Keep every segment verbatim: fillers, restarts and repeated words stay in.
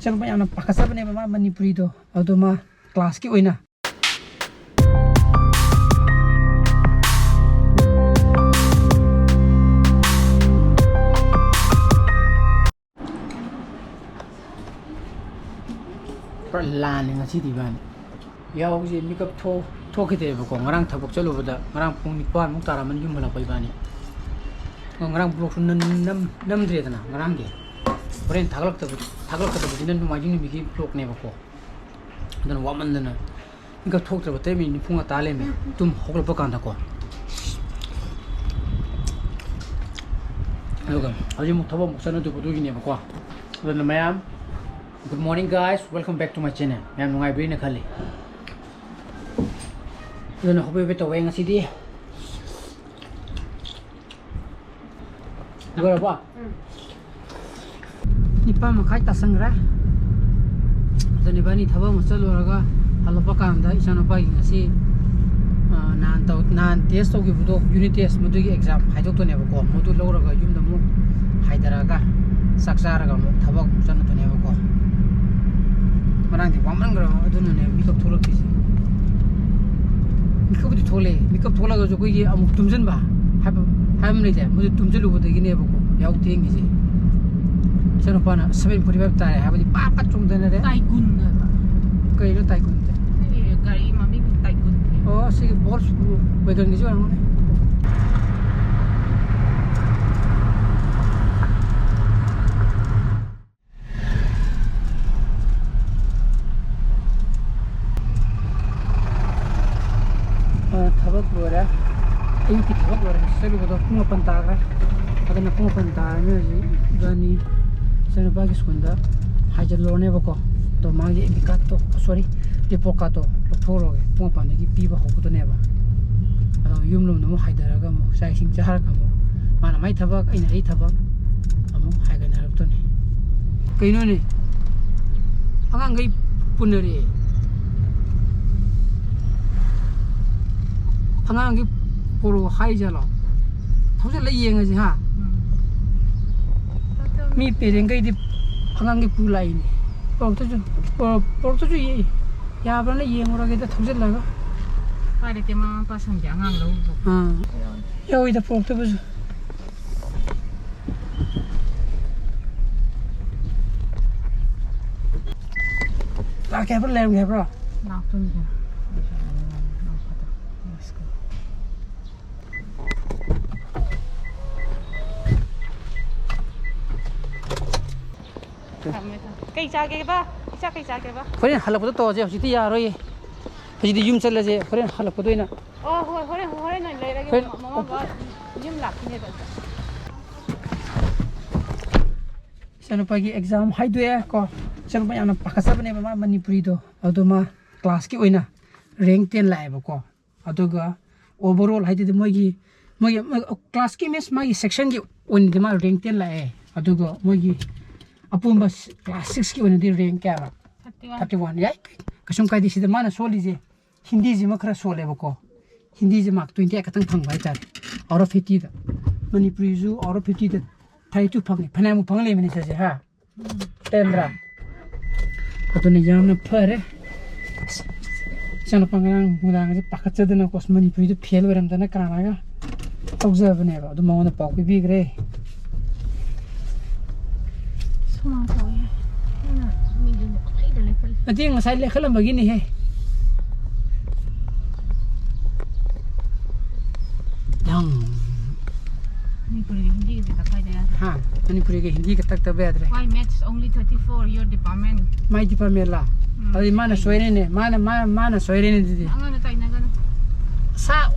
ꯆꯠꯄ ꯌꯥꯝꯅ ꯄꯥꯈꯠꯆꯕꯅꯦꯕ ꯃꯥ ꯃꯅꯤꯄꯨꯔꯤꯗꯣ꯫ ꯑꯗꯣ ꯃꯥ ꯀ꯭ꯂꯥꯁꯀꯤ ꯑꯣꯏꯅ ꯄꯨꯔꯥ ꯂꯥꯟꯅꯤ ꯉꯁꯤꯗꯤ ꯏꯕꯥꯅꯤ꯫ ꯌꯥꯍꯧꯁꯦ ꯃꯤꯀꯞ ꯊꯣꯛ-, ꯊꯣꯛꯈꯤꯗ꯭ꯔꯦꯕꯀꯣ꯫ ꯉꯔꯥꯡ ꯊꯕꯛ ꯆꯠꯂꯨꯕꯗ ꯉꯔꯥꯡ ꯄꯨꯡ ꯅꯤꯄꯥꯟꯃꯨꯛ ꯇꯥꯔꯝꯃꯅꯤ ꯌꯨꯝ ꯍꯜꯂꯛꯄ ꯏꯕꯥꯅꯤ꯫ ꯑꯗꯣ ꯉꯔꯥꯡ ꯕ꯭ꯂꯣꯛꯁꯨ ꯅꯝ-, ꯅꯝ-, ꯅꯝꯗ꯭ꯔꯦꯗꯅ ꯉꯔꯥꯡꯒꯤ꯫ ꯍꯣꯔꯦꯟ ꯊꯥꯒꯠꯂꯛꯇꯕ-, ꯊꯥꯒꯠꯂꯛꯀꯗꯕꯁꯤꯅ ꯅꯣꯡꯃꯥꯏꯖꯤꯡ ꯅꯨꯃꯤꯠꯀꯤ ꯕ꯭ꯂꯣꯛꯅꯦꯕꯀꯣ꯫ ꯑꯗꯨꯅ ꯋꯥꯃꯟꯗꯅ ꯃꯤꯀꯞ ꯊꯣꯛꯇ꯭ꯔꯕ ꯇꯔꯦꯠ ꯃꯤꯅꯤꯠ ꯅꯤꯐꯨ ꯃꯉꯥ ꯇꯥ ꯂꯩꯔꯝꯃꯦ ꯇꯨꯝ ꯍꯧꯒꯠꯂꯛꯄ ꯀꯥꯟꯗꯀꯣ꯫ ꯑꯗꯨꯒ ꯍꯧꯖꯤꯛ ꯑꯃꯨꯛ ꯊꯕꯛ ꯑꯃꯨꯛ ꯆꯠꯅꯗꯧꯕ ꯑꯗꯨꯒꯤꯅꯦꯕꯀꯣ꯫ ꯑꯗꯨꯅ ꯃꯌꯥꯝ, good morning guys, welcome back to my channel. ꯃꯌꯥꯝ ꯅꯨꯡꯉꯥꯏꯕꯤꯔꯤꯅ ꯈꯜꯂꯤ꯫ ꯑꯗꯨꯅ ꯍꯣꯕꯦ ꯍꯣꯕꯦ ꯇꯧꯋꯦ ꯉꯁꯤꯗꯤ꯫ ꯂꯣꯏꯔꯕꯣ? ꯎꯝ꯫ ꯅꯤꯄꯥꯟ ꯃꯈꯥꯏ ꯇꯥꯁꯟꯈ꯭ꯔꯦ꯫ ꯑꯗꯨꯅ ꯏꯕꯥꯅꯤ ꯊꯕꯛ ꯑꯃ ꯆꯠꯂꯨꯔꯒ ꯍꯜꯂꯛꯄ ꯀꯥꯟꯗ ꯏꯆꯥꯅꯨꯄꯥꯒꯤ ꯉꯁꯤ, ꯑ, ꯅꯍꯥꯟ ꯇꯧ-, ꯅꯍꯥꯟ ꯇꯦꯁ ꯇꯧꯈꯤꯕꯗꯣ, ꯌꯨꯅꯤꯠ ꯇꯦꯁ, ꯃꯗꯨꯒꯤ ꯑꯦꯛꯖꯥꯝ ꯍꯥꯏꯗꯣꯛꯇꯣꯏꯅꯦꯕꯀꯣ꯫ ꯃꯗꯨ ꯂꯧꯔꯒ ꯌꯨꯝꯗ ꯑꯃꯨꯛ ꯍꯥꯏꯊꯔꯛꯑꯒ ꯆꯥꯛ ꯆꯥꯔꯒ ꯑꯃꯨꯛ ꯊꯕꯛ ꯑꯃꯨꯛ ꯆꯠꯅꯗꯣꯏꯅꯦꯕꯀꯣ꯫ ꯉꯔꯥꯡꯗꯤ ꯋꯥꯃꯟꯈ꯭ꯔꯕ ꯑꯗꯨꯅꯅꯦ ꯃꯤꯀꯞ ꯊꯣꯛꯂꯛꯇ꯭ꯔꯤꯁꯦ꯫ ꯃꯤꯀꯞꯄꯨꯗꯤ ꯊꯣꯛꯂꯛꯑꯦ꯫ ꯃꯤꯀꯞ ꯊꯣꯛꯂꯒꯁꯨ ꯑꯩꯈꯣꯏꯒꯤ ꯑꯃꯨꯛ ꯇꯨꯝꯁꯤꯟꯕ ꯍꯥꯏꯕ, ꯍꯥꯏꯕ ꯑꯃ ꯂꯩꯇꯦ꯫ ꯃꯗꯨ ꯇꯨꯝꯁꯤꯜꯂꯨꯕꯗꯒꯤꯅꯦꯕꯀꯣ ꯌꯥꯍꯧ ꯊꯦꯡꯉꯤꯁꯦ꯫ ꯏꯆꯥꯅꯨꯄꯥꯅ seven forty five ꯇꯥꯔꯦ ꯍꯥꯏꯕꯗꯤ ꯄꯥꯛ ꯄꯥꯛ ꯆꯣꯡꯊꯅꯔꯦ꯫ ꯇꯥꯏꯒꯨꯟ ꯍꯥꯏꯕ꯫ ꯀꯩꯅꯣ ꯇꯥꯏꯒꯨꯟ ꯍꯥꯏꯁꯦ? ꯑꯩ ꯒꯥꯔꯤ ꯃꯃꯤꯡ ꯇꯥꯏꯒꯨꯟ ꯍꯥꯏ꯫ ꯑꯣ, ꯁꯤꯒꯤ ꯕꯣꯜꯁ ꯋꯦꯒꯟꯒꯤꯁꯨ ꯑꯣꯏꯔꯝꯒꯅꯤ꯫ ꯑ, ꯊꯕꯛ ꯂꯣꯏꯔꯦ꯫ ꯑꯌꯨꯛꯀꯤ ꯊꯕꯛ ꯂꯣꯏꯔꯦ꯫ ꯆꯠꯂꯨꯕꯗꯣ ꯄꯨꯡ ꯃꯥꯄꯟ ꯇꯥꯈ꯭ꯔꯦ꯫ ꯑꯗꯨꯅ ꯄꯨꯡ ꯃꯥꯄꯟ ꯇꯥꯔꯅꯤ ꯍꯧꯖꯤꯛ ꯏꯕꯥꯅꯤ ꯏꯆꯥꯅꯨꯄꯥꯒꯤ ꯁ꯭ꯀꯨꯜꯗ ꯍꯥꯏꯖꯤꯜꯂꯨꯔꯅꯦꯕꯀꯣ꯫ ꯑꯗꯣ ꯃꯥꯒꯤ ꯑꯦꯗꯃꯤꯠ ꯀꯥꯔꯠꯇꯣ, ꯁꯣꯔꯤ, ꯔꯤꯄꯣꯔꯠ ꯀꯥꯔꯠꯇꯣ ꯂꯧꯊꯣꯛꯎꯔꯒꯦ꯫ ꯄꯨꯡ ꯃꯥꯄꯟꯗꯒꯤ ꯄꯤꯕ ꯍꯧꯒꯗꯣꯏꯅꯦꯕ꯫ ꯑꯗꯣ ꯌꯨꯝꯂꯣꯝꯗ ꯑꯃꯨꯛ ꯍꯥꯏꯊꯔꯒ ꯑꯃꯨꯛ ꯆꯥꯛ ꯏꯁꯤꯡ ꯆꯥꯔꯒ ꯑꯃꯨꯛ ꯃꯥꯅ ꯃꯥꯏ ꯊꯕꯛ, ꯑꯩꯅ ꯑꯩ ꯊꯕꯛ ꯑꯃꯨꯛ ꯍꯥꯏꯒꯠꯅꯔꯛꯇꯣꯏꯅꯦ꯫ ꯀꯩꯅꯣꯅꯦ? ꯑꯉꯥꯡꯈꯩ ꯄꯨꯟꯅꯔꯦ꯫ ꯑꯉꯥꯡꯒꯤ ꯄꯣꯔꯣ ꯍꯥꯏꯖꯥꯠꯂꯣ? ꯊꯧꯖꯤꯜꯂ ꯌꯦꯡꯉꯁꯤ ꯍꯥ? ꯎꯝ꯫ ꯃꯤ ꯄꯦꯔꯦꯟꯈꯩꯗꯤ ꯑꯉꯥꯡꯒꯤ ꯄꯨ ꯂꯥꯛꯏꯅꯦ꯫ ꯄꯣꯔꯛꯇꯨꯁꯨ, ꯄꯣꯔꯛ-, ꯄꯣꯔꯛꯇꯨꯁꯨ ꯌꯦ-, ꯌꯥꯕ꯭ꯔꯥꯅ ꯌꯦꯡꯉꯨꯔꯒꯦꯗ ꯊꯧꯖꯤꯜꯂꯒ꯫ ꯎꯄꯥꯏ ꯂꯩꯇꯦ, ꯃꯃꯥ ꯃꯄꯥ ꯁꯪꯗꯦ ꯑꯉꯥꯡ ꯂꯧꯕ꯫ ꯑꯥ꯫ ꯌꯥꯎꯋꯤꯗ ꯄꯣꯔꯛꯇꯕꯁꯨ꯫ ꯂꯥꯛꯀꯦ ꯍꯥꯏꯕ꯭ꯔꯣ, ꯂꯩꯔꯝꯒꯦ ꯍꯥꯏꯕ꯭ꯔꯣ? ꯂꯥꯛꯇꯣꯏꯅꯤ ꯀꯩꯅꯣ꯫ Let's go. ꯊꯝꯃꯦ, ꯊꯝꯃꯦ꯫ ꯀꯩ ꯆꯥꯒꯦꯕ? ꯏꯆꯥ ꯀꯩ ꯆꯥꯒꯦꯕ? ꯍꯣꯔꯦꯟ ꯍꯜꯂꯛꯄꯗ ꯇꯧꯔꯁꯦ, ꯍꯧꯖꯤꯛꯇꯤ ꯌꯥꯔꯣꯏꯌꯦ꯫ ꯍꯧꯖꯤꯛꯇꯤ ꯌꯨꯝ ꯆꯠꯂꯁꯦ, ꯍꯣꯔꯦꯟ ꯍꯜꯂꯛꯄꯗ ꯑꯣꯏꯅ꯫ ꯑꯣ, ꯍꯣꯏ, ꯍꯣꯔꯦꯟ, ꯍꯣꯔꯦꯟ ꯑꯣꯏꯅ ꯂꯩꯔꯒꯦ꯫ ꯍꯣꯔꯦꯟ ꯃꯃꯥ ꯕꯕꯥ ꯌꯨꯝ ꯂꯥꯛꯈꯤꯅꯦꯕ꯫ ꯏꯆꯥꯅꯨꯄꯥꯒꯤ exam ꯍꯥꯏꯗꯣꯛꯑꯦ ꯀꯣ꯫ ꯏꯆꯥꯅꯨꯄꯥ ꯌꯥꯝꯅ ꯄꯥꯈꯠꯆꯕꯅꯦꯕ ꯃꯥ ꯃꯅꯤꯄꯨꯔꯤꯗꯣ꯫ ꯑꯗꯣ ꯃꯥ class ꯀꯤ ꯑꯣꯏꯅ rank ten ꯂꯥꯛꯑꯦꯕꯀꯣ꯫ ꯑꯗꯨꯒ overall ꯍꯥꯏꯗꯤ ꯃꯣꯏꯒꯤ, ꯃꯣꯏꯒꯤ, ꯃꯣꯏ class ꯀꯤ means ꯃꯥꯒꯤ section ꯒꯤ ꯑꯣꯏꯅꯗꯤ ꯃꯥ rank ten ꯂꯥꯛꯑꯦ꯫ ꯑꯗꯨꯒ ꯃꯣꯏꯒꯤ ꯑꯄꯨꯟꯕ class six ꯀꯤ ꯑꯣꯏꯅꯗꯤ rank ꯀꯌꯥꯔ? Thirty one. Thirty one꯫ ꯌꯥꯏ, ꯀꯩꯁꯨꯝ ꯀꯥꯏꯗꯦ꯫ ꯁꯤꯗ ꯃꯥꯅ ꯁꯣꯜꯂꯤꯁꯦ ꯍꯤꯟꯗꯤꯁꯤꯃ ꯈꯔ ꯁꯣꯜꯂꯦꯕꯀꯣ꯫ ꯍꯤꯟꯗꯤꯁꯦ mark twenty eight ꯈꯛꯇꯪ ꯐꯪꯕ ꯍꯥꯏꯇꯥꯔꯦ, out of fifty the. ꯃꯅꯤꯄꯨꯔꯤꯁꯨ out of fifty the thirty two ꯐꯪꯉꯦ꯫ ꯐꯅꯌꯥꯝ ꯐꯪ ꯂꯩꯕꯅꯤ ꯁꯤꯁꯦ, ꯍꯥ? ꯇꯦꯟꯗ꯭ꯔꯥ? ꯑꯗꯨꯅ ꯌꯥꯝꯅ ꯐꯔꯦ꯫ ꯏꯆꯥꯅꯨꯄꯥ ꯉꯔꯥꯡ ꯅꯨꯡꯗꯥꯡꯁꯦ ꯄꯥꯈꯠꯆꯗꯅ ꯀꯣ ꯃꯅꯤꯄꯨꯔꯤꯗ fail ꯑꯣꯏꯔꯝꯗꯅ ꯀꯥꯟꯅꯒ ꯇꯧꯖꯕꯅꯦꯕ꯫ ꯑꯗꯨ ꯃꯉꯣꯟꯗ ꯄꯥꯎ ꯄꯤꯕꯤꯈ꯭ꯔꯦ꯫ ꯁꯨꯃꯥꯡ ꯁꯧꯋꯦ꯫ ꯑꯗꯨꯅ ꯃꯤꯗꯨꯅ ꯄꯪꯂꯩꯗ ꯂꯩꯈꯠꯂꯦ꯫ ꯅꯠꯇꯦ, ꯉꯁꯥꯏ ꯂꯩꯈꯠꯂꯝꯕꯒꯤꯅꯦꯍꯦ꯫ ꯌꯥꯝ ꯃꯅꯤꯄꯨꯔꯤꯒ ꯍꯤꯟꯗꯤꯒꯁꯦ ꯇꯛꯈꯥꯏꯗ ꯌꯥꯗ꯭ꯔꯦ꯫ ꯍꯥ? ꯃꯅꯤꯄꯨꯔꯤꯒ ꯍꯤꯟꯗꯤꯒ ꯇꯛꯇꯕ ꯌꯥꯗ꯭ꯔꯦ꯫ Why maths only thirty four, your department? My department ꯂꯥ? ꯎꯝ꯫ ꯑꯗꯨꯗꯤ ꯃꯥꯅ ꯁꯣꯏꯔꯦꯅꯦ꯫ ꯃꯥꯅ, ꯃꯥ-, ꯃꯥꯅ ꯁꯣꯏꯔꯦꯅꯦ ꯑꯗꯨꯗꯤ꯫ ꯑꯉꯥꯡꯅ ꯇꯥꯏꯅꯒꯅꯨ꯫ ꯁꯥ-,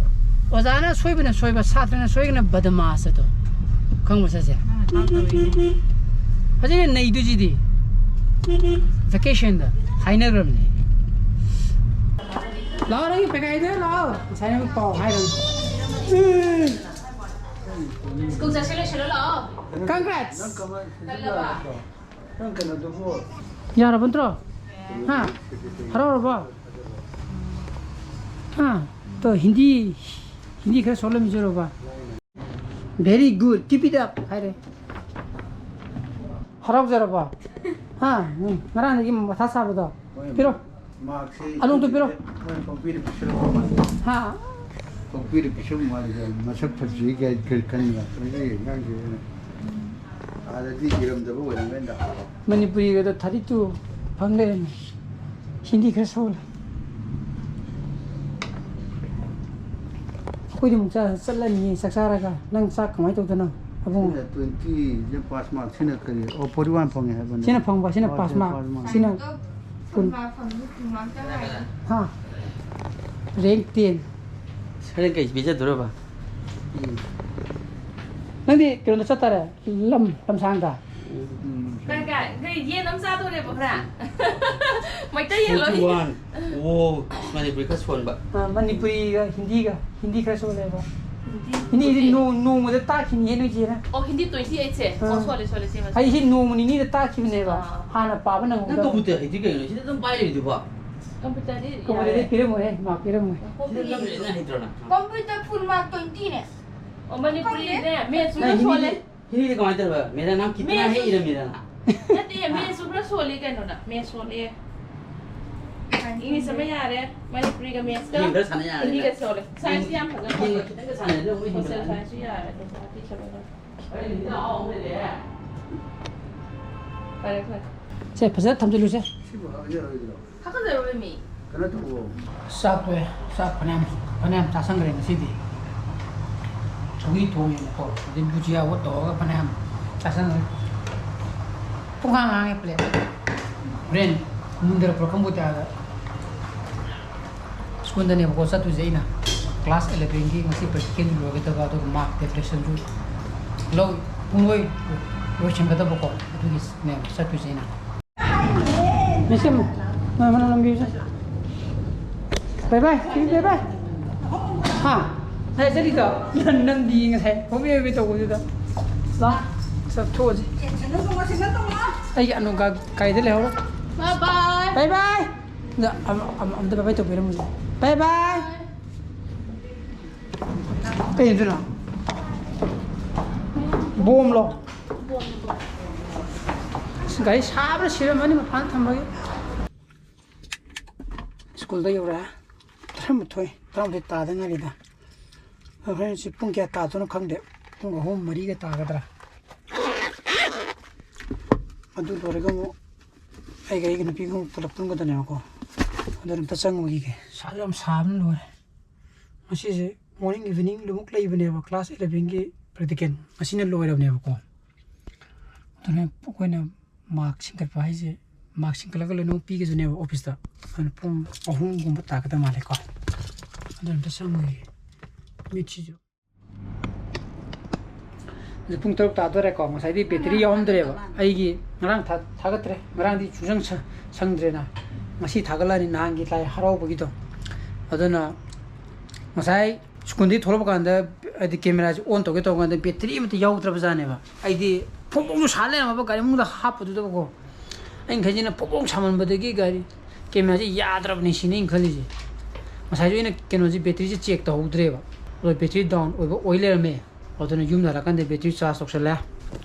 ꯑꯣꯖꯥꯅ ꯁꯣꯏꯕꯅ ꯁꯣꯏꯕ, ꯁꯥꯇ꯭ꯔꯅ ꯁꯣꯏꯕꯅ ꯕꯗꯃꯥꯁ ꯑꯗꯣ꯫ ꯈꯪꯕ ꯁꯥꯁꯦ? ꯅꯪꯅ ꯇꯥꯛꯇꯕꯩꯅꯦ꯫ ꯐꯖꯅ ꯅꯩꯗꯣꯏꯁꯤꯗꯤ꯫ Vacation ꯗ ꯍꯥꯏꯅꯈ꯭ꯔꯕꯅꯦ꯫ ꯂꯥꯛꯑꯣ, ꯅꯪꯒꯤ ꯄꯦꯀꯥꯏꯗ ꯂꯥꯛꯑꯣ꯫ ꯉꯁꯥꯏ ꯅꯪ ꯄꯥꯎ ꯍꯥꯏꯔꯝꯃꯤ꯫ ꯁ꯭ꯀꯨꯜ ꯆꯠꯁꯤ ꯂꯣꯏꯁꯤꯜꯂꯣ ꯂꯥꯛꯑꯣ꯫ Congrats! ꯅꯪ ꯀꯃꯥꯏ-, ꯇꯜꯂꯕ? ꯅꯪ ꯀꯩꯅꯣꯗꯨꯕꯨ? ꯌꯥꯔꯕ ꯅꯠꯇ꯭ꯔꯣ? ꯍꯥ? ꯍꯔꯥꯎꯔꯕꯣ? ꯍꯥ? ꯇꯣ, ꯍꯤꯟꯗꯤ, ꯍꯤꯟꯗꯤ ꯈꯔ ꯁꯣꯜꯂꯝꯃꯤꯁꯤꯔꯣꯕ? Very good, keep it up ꯍꯥꯏꯔꯦ꯫ ꯍꯔꯥꯎꯖꯔꯕꯣ? ꯍꯥ? ꯎꯝ, ꯉꯔꯥꯡꯗꯒꯤ ꯃꯊꯥ ꯁꯥꯕꯗꯣ꯫ ꯍꯣꯏ, ꯄꯤꯔꯣ꯫ ꯃꯥꯔꯛꯁꯤ ꯑꯅꯧꯕꯗꯣ ꯄꯤꯔꯣ꯫ ꯃꯣꯏꯅ ꯄꯪꯄꯤꯗ ꯄꯤꯁꯜꯂꯛꯄ ꯃꯥꯜꯂꯦ꯫ ꯍꯥ? ꯄꯪꯄꯤꯗ ꯄꯤꯁꯜꯂꯛꯄ ꯃꯥꯜꯂꯦ꯫ ꯃꯁꯛ ꯐꯖꯩ ꯀꯥꯏ ꯀꯔꯤ ꯈꯟꯕ? ꯃꯁꯤ ꯑꯉꯥꯡꯁꯤ ꯑꯥꯗꯗꯤ ꯏꯔꯝꯗꯕ ꯑꯣꯏꯔꯝꯒꯅꯤꯗ꯫ ꯃꯅꯤꯄꯨꯔꯤꯒꯗꯣ thirty two ꯐꯪ ꯂꯩꯔꯝꯃꯦ꯫ ꯍꯤꯟꯗꯤ ꯈꯔ ꯁꯣꯜꯂꯦ꯫ ꯑꯩꯈꯣꯏꯗꯤ ꯑꯃꯨꯛ ꯆꯥ-, ꯆꯠꯂꯅꯤꯌꯦ ꯆꯥꯛ ꯆꯥꯔꯒ꯫ ꯅꯪ ꯆꯥꯛ ꯀꯃꯥꯏꯅ ꯇꯧꯗꯣꯏꯅꯣ, ꯑꯕꯨꯡꯉꯣ? ꯁꯤꯅ twenty, ꯁꯤꯅ pass mark, ꯁꯤꯅ ꯀꯔꯤ? ꯑꯣ, forty one ꯐꯪꯉꯦ ꯍꯥꯏꯕꯅꯦ꯫ ꯁꯤꯅ ꯐꯪꯕ, ꯁꯤꯅ ꯑꯣ, pass ꯁꯤꯅ mark, pass mark꯫ ꯁꯤꯅ ꯐꯨꯜ ꯃꯥꯔꯛ ꯐꯪꯕ, ꯐꯨꯜ ꯃꯥꯔꯛꯇ ꯉꯥꯏꯔꯦ꯫ ꯍꯥ? Rank ten꯫ ꯍꯣꯔꯦꯟ ꯀꯩ ꯄꯤꯖꯗꯣꯔꯕ? ꯎꯝ꯫ ꯅꯪꯗꯤ ꯀꯩꯅꯣꯗ ꯆꯠꯇꯥꯔꯦ, ꯂꯝ, ꯂꯝꯁꯥꯡꯗ꯫ ꯎꯝ꯫ ꯀꯥꯏ, ꯀꯥꯏ? ꯀꯩ ꯌꯦꯟ ꯑꯃ ꯆꯥꯗꯣꯔꯦꯕ ꯈꯔ? ꯃꯩꯇꯩ ꯌꯦꯟ ꯂꯣꯏ꯫ Forty one꯫ ꯑꯣ, ꯃꯅꯤꯄꯨꯔꯤ ꯈꯔ ꯁꯣꯟꯕ꯫ ꯑ, ꯃꯅꯤꯄꯨꯔꯤꯒ ꯍꯤꯟꯗꯤꯒ, ꯍꯤꯟꯗꯤ ꯈꯔ ꯁꯣꯜꯂꯦꯕ꯫ ꯍꯤꯟꯗꯤ ꯍꯤꯟꯗꯤꯗꯤ ꯇ꯭ꯋꯦꯟꯇꯤ ꯑꯩꯠ꯫ ꯅꯣꯡ-, ꯅꯣꯡꯃꯗ ꯇꯥꯛꯈꯤꯅꯤꯍꯦ ꯅꯣꯏ ꯆꯦꯅ꯫ ꯑꯣ, ꯍꯤꯟꯗꯤ twenty eight ꯁꯦ? ꯑꯣ, ꯑꯥ꯫ ꯁꯣꯜꯂꯦ, ꯁꯣꯜꯂꯦ, ꯁꯤ ꯃꯁꯦ꯫ ꯑꯩ ꯁꯤ ꯅꯣꯡꯃ ꯅꯤꯅꯤꯗ ꯇꯥꯛꯈꯤꯕꯅꯦꯕ꯫ ꯑꯥ꯫ ꯍꯥꯟꯅ ꯄꯥꯕ ꯅꯪ ꯅꯪꯍꯧꯗꯕ꯫ ꯀꯝꯄ꯭ꯌꯨꯇꯔ ꯍꯩꯇ꯭ꯔꯤ ꯀꯩꯅꯣ? ꯁꯤꯗ ꯑꯗꯨꯝ ꯄꯥꯏ ꯂꯩꯔꯤꯗꯨꯕꯣ? ꯀꯝꯄ꯭ꯌꯨꯇꯔꯗꯤ ꯀꯝꯄ꯭ꯌꯨꯇꯔꯗꯤ ꯌꯥꯔꯦ꯫ ꯄꯤꯔꯝꯃꯣꯏꯍꯦ, ꯃꯥꯔꯛ ꯄꯤꯔꯝꯃꯣꯏ꯫ ꯁꯤꯗ ꯑꯗꯨꯝ ꯂꯩꯔꯤꯅ ꯍꯩꯇ꯭ꯔꯣ ꯅꯪ? ꯀꯝꯄ꯭ꯌꯨꯇꯔ ꯐꯨꯜ ꯃꯥꯔꯛ twenty ꯅꯦ꯫ ꯑꯣ, ꯃꯅꯤꯄꯨꯔꯤꯅꯦ, ꯃꯦꯠꯁꯁꯨ ꯅꯪ ꯈꯔ ꯁꯣꯜꯂꯦ꯫ ꯍꯤꯟꯗꯤ, ꯍꯤꯟꯗꯤꯗꯤ ꯀꯃꯥꯏꯅ ꯇꯧꯕ? ꯃꯦꯔꯥ ꯅꯥꯝ ꯀꯤꯇꯅꯥ ꯃꯦꯠꯁꯁꯨ ꯍꯦ ꯏꯔꯝꯃꯤꯔ ꯅꯪ? ꯅꯠꯇꯦ, ꯃꯦꯠꯁꯁꯨ ꯈꯔ ꯁꯣꯜꯂꯤ ꯀꯩꯅꯣ ꯅꯪ? ꯃꯦꯠꯁ ꯁꯣꯜꯂꯦ꯫ ꯏꯪꯂꯤꯁ ꯑꯃ ꯌꯥꯔꯦ, ꯃꯅꯤꯄꯨꯔꯤꯒ ꯃꯦꯠꯁꯀ ꯒꯦꯝ ꯈꯔ ꯁꯥꯟꯅ ꯌꯥꯔꯦ ꯍꯤꯟꯗꯤꯒ ꯅꯪ꯫ ꯁꯣꯜꯂꯦ꯫ ꯁꯥꯏꯟꯁꯇꯤ ꯌꯥꯝ ꯐꯖꯅ ꯒꯦꯝꯒ ꯁꯣꯜꯂꯦ꯫ ꯈꯤꯇꯪꯒ ꯁꯥꯟꯅꯔꯗꯤ ꯑꯃꯨꯛ ꯁꯣꯁꯦꯜ ꯍꯦꯟꯒꯠꯂꯛꯀꯅꯤ꯫ ꯁꯥꯏꯟꯁꯁꯨ ꯌꯥꯔꯦ, ꯑꯗꯨꯝ ꯊꯥꯔꯇꯤ ꯁꯚꯦꯟ꯫ ꯑꯩ ꯍꯤꯟꯗꯤꯗ ꯑꯍꯥꯎꯕ ꯑꯃ ꯂꯩꯔꯦ꯫ ꯐꯔꯦ, ꯐꯔꯦ꯫ ꯁꯦ, ꯐꯖꯅ ꯊꯝꯖꯤꯜꯂꯨꯁꯦ꯫ ꯁꯤꯕꯨ ꯍꯥꯞꯆꯔꯣꯏꯗ꯭ꯔꯣ? ꯍꯥꯀꯠꯆꯔꯣꯏ ꯃꯤ꯫ ꯀꯩꯅꯣ ꯇꯧꯋꯣ꯫ ꯆꯥꯛ ꯇꯣꯛꯑꯦ꯫ ꯆꯥꯛ ꯐꯅꯌꯥꯝ, ꯐꯅꯌꯥꯝ ꯆꯥꯁꯟꯈ꯭ꯔꯦ ꯉꯁꯤꯗꯤ꯫ ꯁꯧꯒ꯭ꯔꯤ ꯊꯣꯡꯉꯦꯕꯀꯣ꯫ ꯑꯗꯩ ꯕꯨꯖꯤꯌꯥꯒ ꯇꯧꯔꯒ ꯐꯅꯌꯥꯝ ꯆꯥꯁꯟꯈ꯭ꯔꯦ꯫ ꯄꯨꯡꯍꯥꯡ ꯍꯥꯡꯉꯦ ꯄ꯭ꯂꯦꯠ꯫ ꯍꯣꯔꯦꯟ ꯃꯨꯟꯊꯔꯛꯄ꯭ꯔꯥ ꯈꯪꯄꯣꯠꯇꯦ ꯑꯥꯗ꯫ ꯁ꯭ꯀꯨꯜꯗꯅꯦꯕꯀꯣ ꯆꯠꯇꯣꯏꯁꯦ ꯑꯩꯅ꯫ ꯀ꯭ꯂꯥꯁ elevenꯒꯤ ꯉꯁꯤ ꯄ꯭ꯔꯦꯛꯇꯤꯀꯦꯜ ꯂꯣꯏꯒꯗꯕ, ꯑꯗꯨꯒ ꯃꯥꯔꯛ ꯗꯦꯀ꯭ꯂꯥꯔꯦꯁꯟꯁꯨ ꯂꯧ-, ꯄꯨꯡꯂꯣꯏ ꯂꯣꯏꯁꯤꯟꯒꯗꯕꯀꯣ꯫ ꯑꯗꯨꯒꯤꯅꯦꯕ ꯆꯠꯇꯣꯏꯁꯦ ꯑꯩꯅ꯫ ꯃꯤꯁ ꯑꯃ, ꯃꯥ ꯃꯅꯝ ꯅꯝꯕꯤꯌꯨꯁꯦ꯫ ꯕꯥꯏ ꯕꯥꯏ, ꯁꯤ ꯕꯥꯏ ꯕꯥꯏ꯫ ꯍꯥ? ꯉꯁꯥꯏ ꯆꯠꯂꯤꯗꯣ? ꯅꯪ, ꯅꯪꯗꯤ ꯉꯁꯥꯏ ꯍꯣꯕꯦ ꯍꯣꯕꯦ ꯇꯧꯕꯗꯨꯗ꯫ ꯂꯥ, ꯆꯠꯊꯣꯛꯑꯁꯤ꯫ ꯑꯩꯒꯤ ꯑꯅꯨꯒ ꯀꯥꯏꯗ ꯂꯩꯍꯧꯔꯦ? ꯕꯥꯏ ꯕꯥꯏ꯫ ꯕꯥꯏ ꯕꯥꯏ꯫ ꯑꯗ ꯑꯝ-, ꯑꯝ-, ꯑꯝꯇ ꯕꯥꯏ ꯕꯥꯏ ꯇꯧꯕꯤꯔꯝꯃꯨꯁꯦ꯫ ꯕꯥꯏ ꯕꯥꯏ꯫ ꯀꯩ ꯌꯦꯟꯗꯣꯏꯅꯣ? ꯕꯣꯝꯂꯣ? ꯒꯥꯔꯤ ꯁꯥꯕꯅ ꯁꯤꯔꯝꯃꯅꯤ ꯃꯄꯥꯟ ꯊꯝꯕꯒꯤ꯫ ꯁ꯭ꯀꯨꯜꯗ ꯌꯧꯔꯛꯑꯦ꯫ ꯇꯔꯥꯃꯥꯊꯣꯏ, ꯇꯔꯥꯃꯥꯊꯣꯏ ꯇꯥꯗ ꯉꯥꯏꯔꯤꯗ꯫ ꯍꯣꯔꯦꯟꯁꯤ ꯄꯨꯡ ꯀꯌꯥ ꯇꯥꯗꯣꯏꯅꯣ ꯈꯪꯗꯦ꯫ ꯄꯨꯡ ꯑꯍꯨꯝ, ꯃꯔꯤꯒ ꯇꯥꯒꯗ꯭ꯔꯥ? ꯑꯗꯨ ꯂꯣꯏꯔꯒ ꯑꯃꯨꯛ ꯑꯩꯒ ꯑꯩꯒꯤ ꯅꯨꯄꯤꯒ ꯑꯃꯨꯛ ꯄꯨꯂꯞ ꯄꯨꯟꯒꯗꯕꯅꯦꯕꯀꯣ꯫ ꯑꯗꯨꯅ ꯑꯝꯇ ꯆꯪꯉꯨꯈꯤꯒꯦ꯫ ꯁꯥꯁꯨ ꯌꯥꯝ ꯁꯥꯕꯅ ꯂꯣꯏꯔꯦ꯫ ꯉꯁꯤꯁꯦ morning evening ꯑꯃꯨꯛ ꯂꯩꯕꯅꯦꯕ, class elevenꯒꯤ practical꯫ ꯉꯁꯤꯅ ꯂꯣꯏꯔꯕꯅꯦꯕꯀꯣ꯫ ꯑꯗꯨꯅ ꯑꯩꯈꯣꯏꯅ ꯃꯥꯔꯛ ꯁꯤꯡꯀꯠꯄ ꯍꯥꯏꯁꯦ, ꯃꯥꯔꯛ ꯁꯤꯡꯀꯠꯂꯒ ꯂꯣꯏꯅꯃꯛ ꯄꯤꯒꯗꯣꯏꯅꯦꯕ ꯑꯣꯐꯤꯁꯇ꯫ ꯑꯗꯨꯅ ꯄꯨꯡ ꯑꯍꯨꯝꯒꯨꯝꯕ ꯇꯥꯒꯗꯕ ꯃꯥꯜꯂꯦꯀꯣ꯫ ꯑꯗꯨ ꯑꯝꯇ ꯆꯪꯉꯨꯈꯤꯒꯦ꯫ ꯃꯤꯠꯁꯤꯁꯨ꯫ ꯍꯧꯖꯤꯛ ꯄꯨꯡ ꯇꯔꯨꯛ ꯇꯥꯗꯣꯔꯦꯀꯣ꯫ ꯉꯁꯥꯏꯗꯤ ꯕꯦꯇ꯭ꯔꯤ ꯌꯥꯎꯔꯝꯗ꯭ꯔꯦꯕ꯫ ꯑꯩꯒꯤ ꯉꯔꯥꯡ ꯊꯥ-, ꯊꯥꯒꯠꯇ꯭ꯔꯦ꯫ ꯉꯔꯥꯡꯗꯤ ꯁꯨꯡꯁꯪ ꯁ-, ꯁꯪꯗ꯭ꯔꯦꯅ꯫ ꯉꯁꯤ ꯊꯥꯒꯠꯂꯛꯑꯅꯤ, ꯅꯍꯥꯟꯒꯤ ꯂꯥꯏ ꯍꯔꯥꯎꯕꯒꯤꯗꯣ꯫ ꯑꯗꯨꯅ ꯉꯁꯥꯏ ꯁ꯭ꯀꯨꯜꯗꯒꯤ ꯊꯣꯛꯂꯛꯄ ꯀꯥꯟꯗ, ꯍꯥꯏꯗꯤ, ꯀꯦꯃꯦꯔꯥꯁꯦ on ꯇꯧꯒꯦ ꯇꯧꯕ ꯀꯥꯟꯗ ꯕꯦꯇ꯭ꯔꯤ ꯑꯃꯠꯇ ꯌꯥꯎꯗ꯭ꯔꯕꯖꯥꯠꯅꯦꯕ꯫ ꯑꯩꯗꯤ ꯐꯣꯡ ꯐꯣꯡꯁꯨ ꯁꯥ ꯂꯩꯔꯝꯃꯕ ꯒꯥꯔꯤ ꯃꯅꯨꯡꯗ ꯍꯥꯞꯄꯗꯨꯗꯕꯀꯣ꯫ ꯑꯩꯅ ꯈꯜꯂꯤꯁꯤꯅ ꯐꯣꯡ ꯐꯣꯡ ꯁꯥꯃꯟꯕꯗꯒꯤ ꯒꯥꯔꯤ ꯀꯦꯃꯦꯔꯥꯁꯦ ꯌꯥꯗ꯭ꯔꯕꯅꯤ ꯁꯤꯅꯤ ꯑꯩꯅ ꯈꯜꯂꯤꯁꯦ꯫ ꯉꯁꯥꯏꯁꯨ ꯑꯩꯅ ꯀꯩꯅꯣꯁꯦ, ꯕꯦꯇ꯭ꯔꯤꯁꯦ check ꯇꯧꯍꯧꯗ꯭ꯔꯦꯕ꯫ ꯑꯗꯣ ꯕꯦꯇ꯭ꯔꯤ down ꯑꯣꯏꯕ ꯑꯣꯏ ꯂꯩꯔꯝꯃꯦ꯫ ꯑꯗꯨꯅ ꯌꯨꯝꯗ ꯍꯜꯂꯛꯀꯥꯟꯗ ꯕꯦꯇ꯭ꯔꯤ charge ꯇꯧꯁꯜꯂꯦ꯫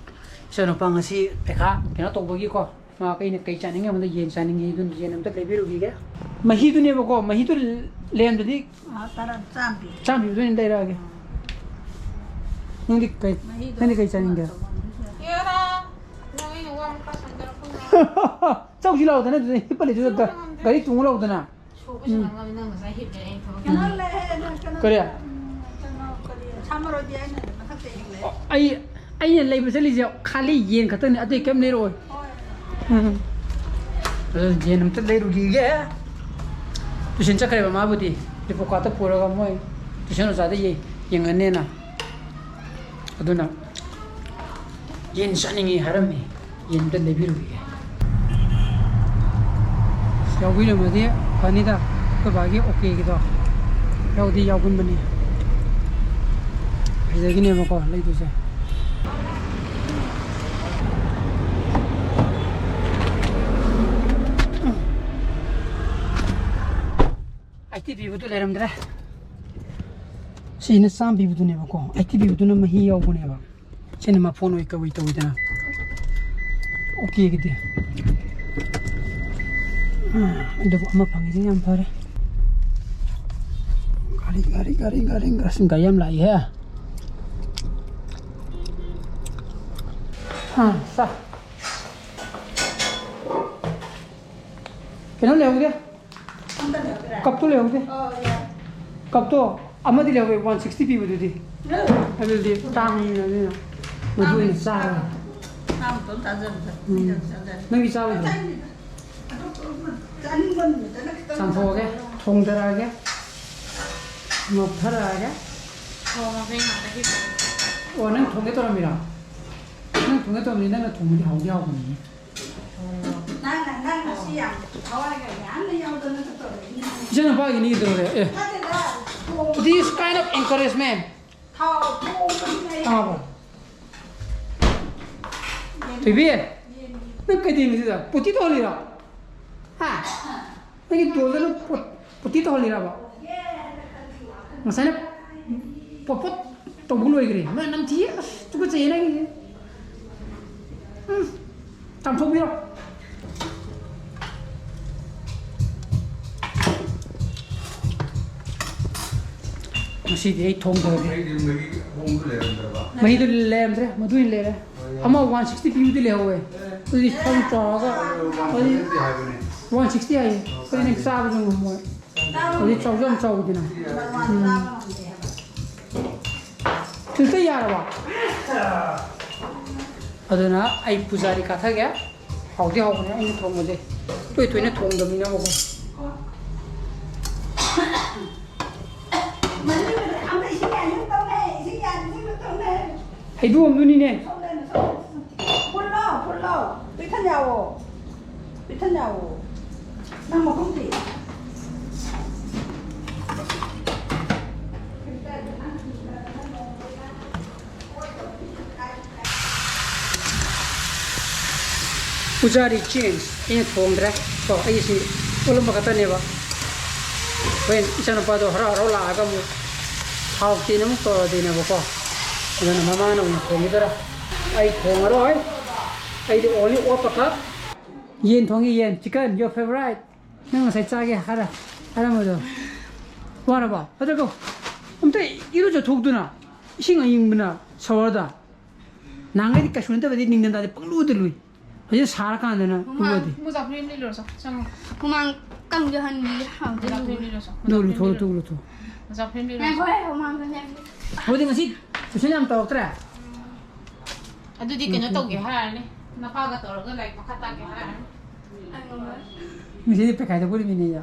ꯏꯆꯥꯅꯨꯄꯥ ꯉꯁꯤ ꯄꯩꯈꯥ ꯀꯩꯅꯣ ꯇꯧꯕꯒꯤꯀꯣ, ꯃꯥ ꯑꯩꯅ ꯀꯩ ꯆꯥꯅꯤꯡꯉꯦ ꯍꯥꯏꯕꯗ ꯌꯦꯟ ꯆꯥꯅꯤꯡꯉꯦ, ꯑꯗꯨꯅ ꯌꯦꯟ ꯑꯝꯇ ꯂꯩꯕꯤꯔꯨꯈꯤꯒꯦ꯫ ꯃꯍꯤꯗꯨꯅꯦꯕꯀꯣ, ꯃꯍꯤꯗꯨ ꯂꯩꯔꯝꯗꯗꯤ ꯑꯥ, ꯇꯔꯥ, ꯆꯥꯝ ꯄꯤ꯫ ꯆꯥꯝ ꯄꯤꯕꯗꯨ ꯑꯣꯏꯅ ꯂꯩꯔꯛꯑꯒꯦ꯫ ꯅꯪꯗꯤ ꯀꯩ, ꯃꯍꯤꯗꯣ ꯅꯪꯗꯤ ꯀꯩ ꯆꯥꯅꯤꯡꯒꯦ? ꯌꯥꯔꯥ, ꯅꯪ ꯑꯩꯅ ꯋꯥ ꯃꯈꯥ ꯁꯝꯖꯔꯛꯄ ꯉꯝ- ꯆꯧꯁꯤ ꯂꯥꯎꯗꯅ ꯑꯗꯨꯗ ꯍꯤꯞꯄ ꯂꯩꯗꯨꯗ ꯆꯧ ꯒ-, ꯉꯝꯗꯦ꯫ ꯒꯥꯔꯤ ꯇꯣꯡꯉꯨ ꯂꯥꯎꯗꯅ꯫ ꯁꯨꯕꯁꯨ ꯎꯝ꯫ ꯉꯝꯗꯦ, ꯅꯪ ꯉꯁꯥꯏ ꯍꯤꯞꯄꯦ, ꯑꯩ ꯊꯕꯛ ꯀꯩꯅꯣ ꯇꯧꯔꯤ꯫ ꯂꯩ, ꯀꯩꯅꯣ, ꯀꯔꯤ? ꯎꯝ, ꯀꯩꯅꯣ, ꯀꯔꯤ? ꯁꯥꯃꯔꯣꯏꯗꯤ ꯑꯩꯅ ꯃꯊꯛꯇ ꯍꯦꯛ ꯂꯩ꯫ ꯑꯣ, ꯑꯩ, ꯑꯩꯅ ꯂꯩꯕ ꯆꯠꯂꯤꯁꯦ ꯈꯥꯂꯤ ꯌꯦꯟ ꯈꯛꯇꯅꯤ, ꯑꯇꯩ ꯀꯩꯝ ꯂꯩꯔꯛꯑꯣꯏ꯫ ꯍꯣꯏ꯫ ꯎꯝ꯫ ꯑꯗꯨ ꯌꯦꯟ ꯑꯝꯇ ꯂꯩꯔꯨꯈꯤꯒꯦ꯫ ꯇꯨꯏꯁꯟ ꯆꯠꯈ꯭ꯔꯦꯕ ꯃꯥꯕꯨꯗꯤ꯫ ꯔꯤꯄꯣꯔꯠ ꯀꯥꯔꯠꯇ ꯄꯨꯔꯒ ꯃꯣꯏ ꯇꯨꯏꯁꯟ ꯑꯣꯖꯥꯗ ꯌꯦ-, ꯌꯦꯡꯍꯟꯅꯦꯅ꯫ ꯑꯗꯨꯅ ꯌꯦꯟ ꯆꯥꯅꯤꯡꯉꯤ ꯍꯥꯏꯔꯝꯃꯤ꯫ ꯌꯦꯟ ꯑꯝꯇ ꯂꯩꯕꯤꯔꯨꯈꯤꯒꯦ꯫ ꯌꯥꯎꯕꯤꯔꯝꯃꯗꯤ ꯐꯅꯤꯗ, ꯑꯩꯈꯣꯏ ꯕꯥꯒꯤ ꯑꯣꯀꯦꯒꯤꯗꯣ ꯌꯥꯎꯗꯤ ꯌꯥꯎꯒꯟꯕꯅꯤ꯫ ꯁꯤꯗꯒꯤꯅꯦꯕꯀꯣ ꯂꯩꯗꯣꯏꯁꯦ꯫ ꯑꯩꯠꯇꯤ ꯄꯤꯕꯗꯨ ꯂꯩꯔꯝꯗ꯭ꯔꯦ꯫ ꯁꯤꯅ ꯆꯥꯝ ꯄꯤꯕꯗꯨꯅꯦꯕꯀꯣ, ꯑꯩꯠꯇꯤ ꯄꯤꯕꯗꯨꯅ ꯃꯍꯤ ꯌꯥꯎꯕꯅꯦꯕ꯫ ꯁꯤꯅ ꯃꯐꯣꯟ ꯑꯣꯏ ꯀꯧꯏ ꯇꯧꯋꯤꯗꯅ꯫ ꯑꯣꯀꯦꯒꯤꯗꯤ꯫ ꯑꯥ, ꯑꯗꯨꯕꯨ ꯑꯃ ꯐꯪꯉꯤꯁꯦ ꯌꯥꯝ ꯐꯔꯦ꯫ ꯒꯥꯔꯤ, ꯒꯥꯔꯤ, ꯒꯥꯔꯤ, ꯒꯥꯔꯤ, ꯒꯥꯔꯤ, ꯑꯁ, ꯒꯥꯔꯤ ꯌꯥꯝ ꯂꯥꯛꯏꯍꯦ꯫ ꯑꯥ, ꯁꯥ꯫ ꯀꯩꯅꯣ ꯂꯩꯍꯧꯗꯦ꯫ ꯑꯝꯇ ꯂꯩꯍꯧꯗ꯭ꯔꯦ? ꯀꯞꯇꯣ ꯂꯩꯍꯧꯗꯦ꯫ ꯑꯣ, ꯌꯥꯏ꯫ ꯀꯞꯇꯣ ꯑꯃꯗꯤ ꯂꯩꯍꯧꯋꯦ, ꯋꯥꯟ ꯁꯤꯛꯁꯇꯤ ꯄꯤꯕꯗꯨꯗꯤ꯫ ꯎꯝ꯫ ꯑꯗꯨꯗꯤ ꯇꯥꯡꯕꯅꯤꯅ ꯑꯗꯨꯅ ꯃꯗꯨ ꯑꯣꯏꯅ ꯆꯥꯔꯣ꯫ ꯆꯥꯝꯃ ꯇꯣꯝ ꯆꯥꯖꯕꯗ ꯎꯝ꯫ ꯃꯤꯗꯪ ꯆꯥꯖꯔꯦ꯫ ꯅꯪꯒꯤ ꯆꯥꯔꯣꯏꯗ꯭ꯔꯣ? ꯆꯥꯅꯤꯡꯕ ꯅꯨꯃꯤꯠꯇꯅ ꯈꯤꯇꯪ ꯆꯥꯝꯊꯣꯛꯑꯒꯦ, ꯆꯥꯖꯔꯦ꯫ ꯊꯣꯡꯗꯔꯛꯑꯒꯦ, ꯅꯣꯛꯊꯔꯛꯑꯒꯦ꯫ ꯊꯣꯡꯉꯒꯦ ꯉꯥꯛꯇ ꯍꯤꯞꯄꯒꯦ꯫ ꯑꯣ, ꯅꯪ ꯊꯣꯡꯒꯦ ꯇꯧꯔꯝꯃꯤꯔꯣ? ꯅꯪ ꯊꯣꯡꯒꯦ ꯇꯧꯔꯝꯃꯤꯅ ꯅꯪꯅ ꯊꯣꯡꯕꯗꯤ ꯍꯥꯎꯗꯤ ꯍꯥꯎꯕꯅꯤꯅꯦ꯫ ꯅꯪꯅ, ꯅꯪ ꯉꯁꯤ ꯌꯥꯝ ꯊꯋꯥꯏꯒ ꯌꯥꯝꯅ ꯌꯥꯎꯗꯅ ꯇꯧꯔꯛꯏꯅꯦ꯫ ꯏꯆꯥꯅꯨꯄꯥꯒꯤꯅꯤ ꯀꯩꯗꯧꯔꯒꯦ? ꯑꯦ꯫ ꯅꯠꯇꯦꯗ, ꯊꯣꯡ-, This kind of encouragement. ꯊꯥꯎ ꯊꯣꯡꯕꯗꯨꯅ ꯑꯩ ꯈꯪꯉꯕꯣ? ꯊꯣꯏꯕꯤ, ꯅꯪ ꯀꯩꯗꯧꯔꯤꯅꯣ ꯁꯤꯗ? ꯄꯣꯇꯤ ꯇꯧꯍꯜꯂꯤꯔꯣ? ꯍꯥ? ꯅꯪꯒꯤ ꯗꯣꯜꯗꯨꯅ ꯄꯣ-, ꯄꯣꯇꯤ ꯇꯧꯍꯜꯂꯤꯔꯕ? ꯉꯁꯥꯏꯅ ꯄꯣꯠ ꯄꯣꯠ ꯇꯧꯕ ꯂꯣꯏꯈ꯭ꯔꯦ꯫ ꯅꯪ ꯅꯝꯊꯤ, ꯑꯁ, ꯇꯨꯀꯠꯆꯩꯌꯦ ꯅꯪꯒꯤꯁꯦ꯫ ꯎꯝ, ꯆꯥꯝꯊꯣꯛꯄꯤꯔꯣ꯫ ꯉꯁꯤꯗꯤ ꯑꯩ ꯊꯣꯡꯗ꯭ꯔꯒꯦ꯫ ꯑꯩꯗꯤ ꯃꯍꯤ ꯑꯍꯣꯡꯕ ꯂꯩꯔꯝꯗ꯭ꯔꯕ? ꯃꯍꯤꯗꯨ ꯂꯩꯔꯝꯗ꯭ꯔꯦ, ꯃꯗꯨ ꯑꯣꯏꯅ ꯂꯩꯔꯦ꯫ ꯑꯃ ꯋꯥꯟ ꯁꯤꯛꯁꯇꯤ ꯄꯤꯕꯗꯤ ꯂꯩꯍꯧꯋꯦ꯫ ꯑꯗꯨꯗꯤ ꯈꯤꯇꯪ ꯆꯥꯎꯔꯒ, ꯑꯗꯨꯗꯤ ꯋꯥꯟ ꯁꯤꯛꯁꯇꯤ ꯍꯥꯏꯌꯦ꯫ ꯑꯩꯈꯣꯏ ꯅꯪ ꯆꯥꯕꯁꯨ ꯉꯝꯃꯣꯏ꯫ ꯍꯧꯖꯤꯛ ꯆꯥꯎꯁꯨ ꯌꯥꯝ ꯆꯥꯎꯋꯤꯗꯅ꯫ ꯎꯝ꯫ ꯁꯤꯗ ꯌꯥꯔꯕ? ꯑꯗꯨꯅ ꯑꯩ ꯄꯨꯖꯥꯔꯤ ꯀꯥꯊꯒꯦ꯫ ꯍꯥꯎꯗꯤ ꯍꯥꯎꯕꯅꯦ ꯑꯩꯅ ꯊꯣꯡꯕꯁꯦ꯫ ꯇꯣꯏ ꯇꯣꯏꯅ ꯊꯣꯡꯗꯕꯅꯤꯅꯕꯀꯣ꯫ ꯍꯩꯗꯣꯛꯑꯝꯗꯣꯏꯅꯤꯅꯦ꯫ ꯐꯨꯜꯂꯣ, ꯐꯨꯜꯂꯣ꯫ ꯄꯤꯊꯟ ꯌꯥꯋꯣ꯫ ꯄꯤꯊꯟ ꯌꯥꯋꯣ꯫ ꯅꯪ ꯃꯈꯨꯝ ꯊꯤ꯫ ꯄꯨꯖꯥꯔꯤ ꯆꯦꯟꯖ꯫ ꯑꯩꯅ ꯊꯣꯡꯗ꯭ꯔꯦ꯫ ꯀꯣ, ꯑꯩꯁꯤ ꯑꯣꯜꯂꯝꯕ ꯈꯛꯇꯅꯦꯕ꯫ ꯍꯣꯔꯦꯟ ꯏꯆꯥꯅꯨꯄꯥꯗꯣ ꯍꯔꯥꯎ ꯍꯔꯥꯎ ꯂꯥꯛꯑꯒ ꯑꯃꯨꯛ ꯍꯥꯎꯇꯦꯅ ꯑꯃꯨꯛ ꯇꯧꯔꯗꯤꯅꯦꯕꯀꯣ꯫ ꯑꯗꯨꯅ ꯃꯃꯥꯅ ꯑꯣꯏꯅ ꯊꯣꯡꯈꯤꯗꯣꯏꯔꯥ? ꯑꯩ ꯊꯣꯡꯉꯔꯣꯏ꯫ ꯑꯩꯗꯤ only ꯑꯣꯠꯄꯈꯛ꯫ ꯌꯦꯟ ꯊꯣꯡꯉꯤ, ꯌꯦꯟ, chicken, your favorite. ꯅꯪ ꯉꯁꯥꯏ ꯆꯥꯒꯦ ꯍꯥꯏꯔ ꯍꯥꯏꯔꯝꯕꯗꯣ꯫ ꯋꯥꯔꯕꯣ? ꯐꯖꯀꯣ꯫ ꯑꯝꯇ ꯏꯔꯨꯖꯊꯣꯛꯇꯨꯅ, ꯏꯁꯤꯡ ꯑꯏꯪꯕꯅ showerꯗ꯫ ꯅꯍꯥꯟꯈꯩꯗꯤ ꯀꯩꯁꯨ ꯅꯠꯇꯕꯗꯤ ꯅꯤꯡꯊꯝꯊꯥꯗꯤ ꯄꯪꯂꯨꯗ ꯂꯨꯏ꯫ ꯍꯧꯖꯤꯛ ꯁꯥꯔꯀꯥꯟꯗꯅ ꯍꯨꯃꯥꯡ ꯂꯨꯔꯗꯤ꯫ ꯃꯣꯖꯥ ꯐꯨꯔꯤꯠ ꯑꯃ ꯂꯤꯠꯂꯨꯔꯣ, ꯆꯪꯉꯣ꯫ ꯍꯨꯃꯥꯡ ꯀꯪꯖꯍꯟꯕꯤ ꯍꯥꯏꯕꯗꯤ ꯃꯣꯖꯥ ꯐꯨꯔꯤꯠ ꯑꯃ ꯂꯤꯠꯂꯨꯔꯣ, ꯆꯪꯉꯣ꯫ ꯃꯣꯖꯥ ꯂꯨ, ꯐꯨꯔꯤꯠ ꯑꯃ ꯂꯨꯊꯣꯛꯑꯣ, ꯂꯤꯠꯂꯨꯔꯣ꯫ ꯂꯨꯊꯣꯛꯑꯣ꯫ ꯃꯣꯖꯥ ꯐꯨꯔꯤꯠ ꯑꯃ ꯂꯤꯠꯂꯨꯔꯣ꯫ ꯉꯥꯏꯈꯣꯍꯦ, ꯍꯨꯃꯥꯡ ꯀꯪꯖꯍꯟꯕꯤ꯫ ꯍꯧꯖꯤꯛ ꯉꯁꯤ tuition ꯌꯥꯝ ꯇꯧꯔꯛꯇ꯭ꯔꯦ? ꯑꯗꯨꯗꯤ ꯀꯩꯅꯣ ꯇꯧꯒꯦ ꯍꯥꯏꯔꯅꯤ, ꯅꯄꯥꯒ ꯇꯧꯔꯒ ꯂꯥꯏꯔꯤꯛ ꯃꯈꯥ ꯇꯥꯛꯀꯦ ꯍꯥꯏꯔꯅꯤ꯫ ꯑꯩ ꯉꯝꯃꯣꯏ꯫ ꯉꯁꯤꯗꯤ ꯄꯩꯈꯥ ꯇꯧꯕ ꯅꯨꯃꯤꯠꯅꯦꯌꯣ꯫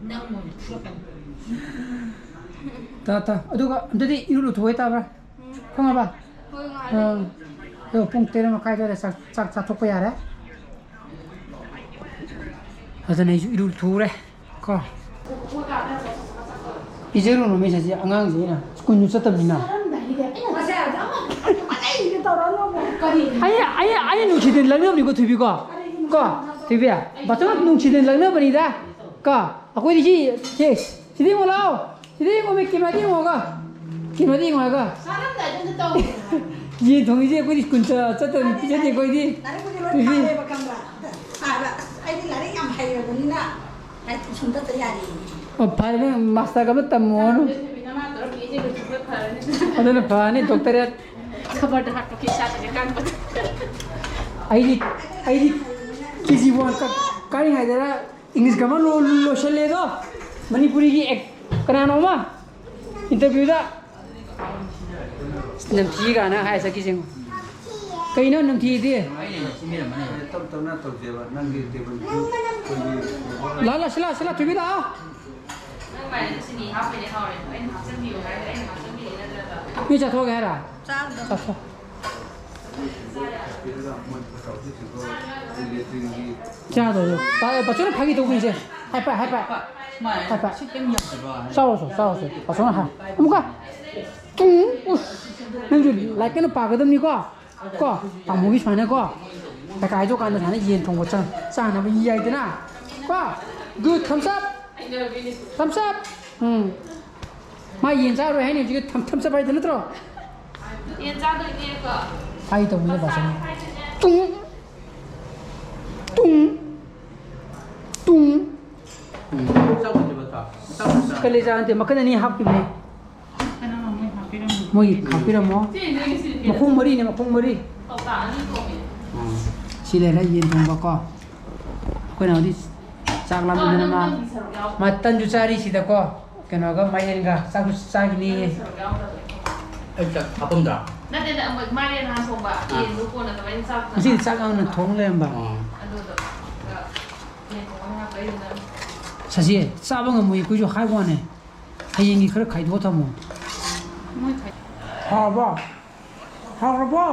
ꯅꯪ ꯑꯣꯏꯅ ꯐꯨꯔꯛꯀꯅꯤ꯫ ꯇꯥ, ꯇꯥ꯫ ꯑꯗꯨꯒ ꯑꯝꯇꯗꯤ ꯏꯔꯨ ꯂꯨꯊꯣꯛꯑꯣ ꯇꯥꯕ꯭ꯔꯥ? ꯎꯝ꯫ ꯈꯪꯉꯕ? ꯍꯣꯏ, ꯉꯥꯏꯍꯥꯛ ꯑꯥ꯫ ꯂꯩ꯫ ꯑꯗꯣ ꯄꯨꯡ ꯇꯔꯦꯠ ꯃꯈꯥꯏ ꯑꯗꯨꯋꯥꯏꯗ ꯆꯥꯛ, ꯆꯥꯛ ꯆꯥꯊꯣꯛꯄ ꯌꯥꯔꯦ꯫ ꯑꯗꯨꯅ ꯑꯩꯁꯨ ꯏꯔꯨ ꯂꯨꯊꯣꯛꯎꯔꯦ꯫ ꯀꯣ꯫ ꯄꯤꯖꯔꯨꯅꯨ ꯃꯤ ꯁꯤꯁꯦ, ꯑꯉꯥꯡꯁꯤꯅ ꯁ꯭ꯀꯨꯜꯁꯨ ꯆꯠꯇꯕꯅꯤꯅ꯫ ꯑꯩ, ꯑꯩ, ꯑꯩ ꯅꯨꯡꯁꯤꯗꯅ ꯂꯛꯅꯕꯅꯤꯀꯣ, ꯊꯣꯏꯕꯤꯀꯣ꯫ ꯀꯣ, ꯊꯣꯏꯕꯤ, ꯕꯥꯆꯧꯅ ꯅꯨꯡꯁꯤꯗꯅ ꯂꯛꯅꯕꯅꯤꯗ꯫ ꯀꯣ, ꯑꯩꯈꯣꯏꯗꯤ ꯁꯤ, ꯁꯦ, ꯁꯤꯗ ꯌꯦꯡꯉꯣ ꯂꯥꯛꯑꯣ꯫ ꯁꯤꯗ ꯌꯦꯡꯉꯣ, ꯃꯤ cameraꯗ ꯌꯦꯡꯉꯣꯒ꯫ Cameraꯗ ꯌꯦꯡꯉꯣ ꯍꯥꯏꯒ꯫ ꯆꯥꯔꯝꯗꯥꯏꯗ ꯑꯝꯇ ꯇꯧ꯫ ꯌꯦꯟ ꯊꯣꯡꯉꯤꯁꯦ ꯑꯩꯈꯣꯏꯗꯤ ꯁ꯭ꯀꯨꯜ ꯆ-, ꯆꯠꯇꯕꯅꯤ, ꯄꯤꯖꯗꯦ ꯑꯩꯈꯣꯏꯗꯤ꯫ ꯂꯥꯏꯔꯤꯛꯄꯨꯗꯤ ꯂꯣꯏ ꯊꯣꯏꯕꯤ꯫ ꯐꯥꯔꯦꯕ, ꯈꯪꯕ꯭ꯔꯥ? ꯑꯥꯗ, ꯑꯁ, ꯑꯩꯗꯤ ꯂꯥꯏꯔꯤꯛ ꯌꯥꯝ ꯍꯩꯔꯕꯅꯤꯅ꯫ ꯑꯣ, ꯐꯔꯦ, ꯅꯪ ꯃꯥꯁꯇꯔꯒ ꯑꯃ ꯇꯝꯃꯣꯅ꯫ ꯑꯗꯨꯅ ꯐꯔꯅꯤ, doctorate꯫ ꯈꯕꯔꯗ ꯍꯥꯞꯄ ꯀꯦ ꯏꯁꯥꯁꯤꯁꯦ ꯀꯥꯟꯕꯗ꯫ ꯑꯩꯗꯤ, ꯑꯩꯗꯤ KG one ꯀꯥ-, ꯀꯥꯔꯤꯉꯩꯗꯔ English grammar ꯂꯣ-, ꯂꯣꯏꯁꯜꯂꯦꯗꯣ꯫ ꯃꯅꯤꯄꯨꯔꯤꯒꯤ ꯑꯦꯛ-, ꯀꯅꯥꯅꯣ ꯑꯃ? Interviewꯗ ꯅꯝꯊꯤ ꯀꯥꯏꯅ ꯍꯥꯏ ꯆꯠꯈꯤꯁꯦ ꯌꯦꯡꯉꯣ꯫ ꯀꯩꯅꯣ ꯅꯝꯊꯤꯗꯤ? ꯑꯩꯅ ꯁꯤꯟꯕꯤꯔꯝꯕꯅꯦ꯫ ꯇꯞ ꯇꯞꯅ ꯇꯧꯁꯦꯕ, ꯅꯪꯒꯤ ꯇꯦꯕꯜꯗꯨ ꯑꯩꯈꯣꯏꯒꯤ ꯂꯥꯛꯑꯣ, ꯂꯥꯛꯑꯣ, ꯁꯤ ꯂꯥꯛꯑꯣ, ꯁꯤ ꯂꯥꯛꯑꯣ, ꯊꯣꯏꯕꯤ ꯂꯥꯛꯑꯣ꯫ ꯅꯪ ꯃꯥꯏꯗ ꯆꯤꯅꯤ ꯍꯥꯞꯄꯩꯅꯦ ꯍꯥꯎꯔꯦ꯫ ꯑꯩꯅ ꯍꯥꯞꯆꯤꯟꯕꯤꯌꯨ ꯍꯥꯏꯔꯒ ꯑꯩꯅ ꯍꯥꯞꯆꯤꯟꯕꯤꯔꯦ ꯅꯠꯇ꯭ꯔꯒ? ꯃꯤ ꯆꯥꯊꯣꯛꯑꯒꯦ ꯍꯥꯏꯔ? ꯆꯥꯔꯨꯗ꯫ ꯆꯥꯊꯣꯛ꯫ ꯆꯥꯗꯧꯗꯣ꯫ ꯄꯥ-, ꯄꯥꯆꯧꯅ ꯐꯥꯒꯤ ꯇꯧꯕꯅꯤꯁꯦ꯫ ꯍꯥꯏ ꯄꯥ, ꯍꯥꯏ ꯄꯥ꯫ ꯍꯥꯏ ꯄꯥ꯫ ꯆꯥꯎꯔꯁꯨ, ꯆꯥꯎꯔꯁꯨ꯫ ꯄꯥꯆꯧꯅ ꯍꯥꯏ꯫ ꯑꯃꯨꯛꯀ꯫ ꯎꯝ, ꯎꯁ꯫ ꯅꯪꯁꯨ ꯂꯥꯏꯔꯤꯛ ꯀꯟꯅ ꯄꯥꯒꯗꯕꯅꯤꯀꯣ꯫ ꯀꯣ? ꯇꯥꯃꯣꯒꯤ ꯁꯨꯃꯥꯏꯅꯀꯣ꯫ ꯄꯩꯈꯥ ꯍꯥꯏꯗꯣꯛꯀꯥꯟꯗ ꯁꯨꯃꯥꯏꯅ ꯌꯦꯟ ꯊꯣꯡꯕ ꯆꯥ-, ꯆꯥꯅꯕ ꯌꯥꯏꯗꯅ꯫ ꯀꯣ? Good, thumbs up꯫ Thumbs up꯫ ꯎꯝ꯫ ꯃꯥ ꯌꯦꯟ ꯆꯥꯔꯣꯏ ꯍꯥꯏꯅꯤ ꯍꯧꯖꯤꯛ ꯊꯝ-, thumbs up ꯍꯥꯏꯗ ꯅꯠꯇ꯭ꯔꯣ? ꯌꯦꯟ ꯆꯥꯗꯣꯏꯅꯦꯀꯣ꯫ ꯍꯥꯏ ꯇꯧꯕꯅꯤꯅ ꯕꯥꯆꯧꯅ꯫ ꯇꯨꯡ! ꯇꯨꯡ! ꯇꯨꯡ! ꯎꯝ, ꯆꯥꯛ ꯂꯣꯏꯗ꯭ꯔꯤꯕ ꯊꯥ? ꯆꯥꯛ ꯂꯣꯏꯗ꯭ꯔꯤꯕ? ꯀꯂꯦꯖꯥ ꯅꯠꯇꯦ, ꯃꯈꯜ ꯑꯅꯤ ꯍꯥꯞꯈꯤꯕꯅꯦ꯫ ꯀꯅꯥꯅꯣ ꯃꯣꯏ ꯍꯥꯞꯄꯤꯔꯝꯃꯤꯗꯣ? ꯃꯣꯏꯒꯤ ꯍꯥꯞꯄꯤꯔꯝꯃꯣ꯫ ꯁꯤ ꯅꯣꯏꯒꯤ ꯁꯤ ꯃꯈꯣꯡ ꯃꯔꯤꯅꯦ, ꯃꯈꯣꯡ ꯃꯔꯤ꯫ ꯀꯧꯇꯥ ꯑꯅꯤ ꯊꯣꯡꯉꯦ꯫ ꯎꯝ꯫ ꯁꯤ ꯂꯩꯔꯦ ꯌꯦꯟ ꯊꯣꯡꯕ ꯀꯣ꯫ ꯑꯩꯈꯣꯏꯅ ꯍꯧꯖꯤꯛ ꯆꯥꯛ ꯂꯥꯝꯃꯟꯗꯅ ꯃꯥ, ꯅꯪꯒꯤ ꯁꯔꯨꯛ ꯌꯥꯎꯗꯕ꯫ ꯃꯥ ꯇꯟꯁꯨ ꯆꯥꯔꯤ ꯁꯤꯗꯀꯣ꯫ ꯀꯩꯅꯣꯒ ꯃꯥꯏꯔꯦꯟꯒ ꯆꯥꯛꯁꯨ ꯆꯥꯈꯤꯅꯤꯌꯦ꯫ ꯅꯪꯒꯤ ꯁꯔꯨꯛ ꯌꯥꯎꯗꯕ꯫ ꯑꯩ ꯆꯥꯛ ꯍꯥꯞꯄꯝꯗ꯭ꯔꯥ? ꯅꯠꯇꯦ, ꯅꯠꯇꯦ, ꯃꯥꯏꯔꯦꯟ ꯍꯥꯟꯅ ꯊꯣꯡꯕ, ꯑꯥ꯫ ꯌꯦꯟꯗꯨ ꯀꯣꯟꯅ ꯀꯃꯥꯏꯅ ꯆꯥꯛ ꯉꯁꯤꯗꯤ ꯆꯥꯛ ꯉꯟꯅ ꯊꯣꯡ ꯂꯩꯔꯝꯕ꯫ ꯑꯥ꯫ ꯑꯗꯨꯗꯣ, ꯑꯗꯨꯒ ꯌꯦꯟ ꯊꯣꯡꯕ ꯍꯥꯞꯄꯛꯏꯗꯨꯅ꯫ ꯁꯖꯤ, ꯆꯥꯕ ꯉꯝꯃꯣꯏ ꯑꯩꯈꯣꯏꯁꯨ ꯍꯥꯏꯕ ꯋꯥꯅꯦ꯫ ꯍꯌꯦꯡꯒꯤ ꯈꯔ ꯈꯥꯏꯗꯣꯛꯑ ꯊꯝꯃꯣ꯫ ꯃꯣꯏ ꯈꯥꯏ- ꯍꯥꯎꯔꯕꯣ? ꯍꯥꯎꯔꯕꯣ?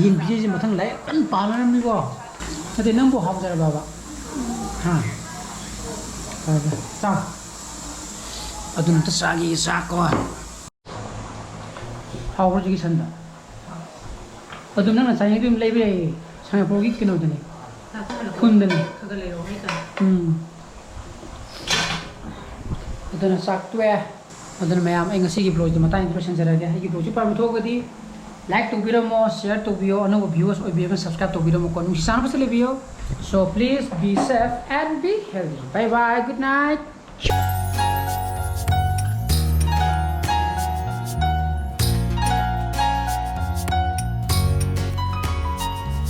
ꯌꯦꯟ ꯄꯤꯖꯩꯁꯦ ꯃꯊꯪ ꯂꯥꯏꯔꯤꯛ ꯀꯟꯅ ꯄꯥꯅꯔꯝꯅꯤꯀꯣ꯫ ꯅꯠꯇꯦ, ꯅꯪꯕꯨ ꯍꯥꯎꯖꯔꯕꯕ? ꯍꯥ? ꯐꯔꯦ, ꯐꯔꯦ꯫ ꯆꯥꯎ꯫ ꯑꯗꯨꯅ ꯑꯝꯇ ꯆꯥꯒꯦ, ꯆꯥꯛꯀꯣ꯫ ꯍꯥꯎꯕ꯭ꯔꯣ ꯍꯧꯖꯤꯛꯀꯤ ꯁꯟꯗꯣ? ꯑꯗꯨꯝ ꯅꯪꯅ ꯆꯥꯅꯤꯡꯉꯗꯤ ꯑꯗꯨꯝ ꯂꯩꯕ ꯌꯥꯏꯌꯦ, ꯁꯉꯥꯏꯄ꯭ꯔꯧꯒꯤ ꯀꯩꯅꯣꯗꯅꯦ, ꯈꯨꯟꯗꯅꯦ꯫ ꯈꯔ ꯈꯔ ꯂꯩꯔꯛꯑꯣ ꯍꯥꯏꯇꯥꯔꯦ꯫ ꯎꯝ꯫ ꯑꯗꯨꯅ ꯆꯥꯛ ꯇꯣꯛꯑꯦ꯫ ꯑꯗꯨꯅ ꯃꯌꯥꯝ, ꯑꯩ ꯉꯁꯤꯒꯤ vlogꯁꯦ ꯃꯇꯥꯡꯁꯤꯗ ꯂꯣꯏꯁꯤꯟꯖꯔꯒꯦ꯫ ꯑꯩꯒꯤ vlogꯁꯦ ꯄꯥꯝꯕ ꯊꯣꯛꯑꯒꯗꯤ like ꯇꯧꯕꯤꯔꯝꯃꯣ, share ꯇꯧꯕꯤꯌꯣ, ꯑꯅꯧꯕ viewers ꯑꯣꯏꯕꯤꯔꯒꯅ subscribe ꯇꯧꯕꯤꯔꯝꯃꯣꯀꯣ꯫ ꯅꯨꯡꯁꯤ ꯆꯥꯟꯅꯕꯁꯨ ꯂꯩꯕꯤꯌꯣ꯫ So please be safe and be healthy. Bye bye, good night.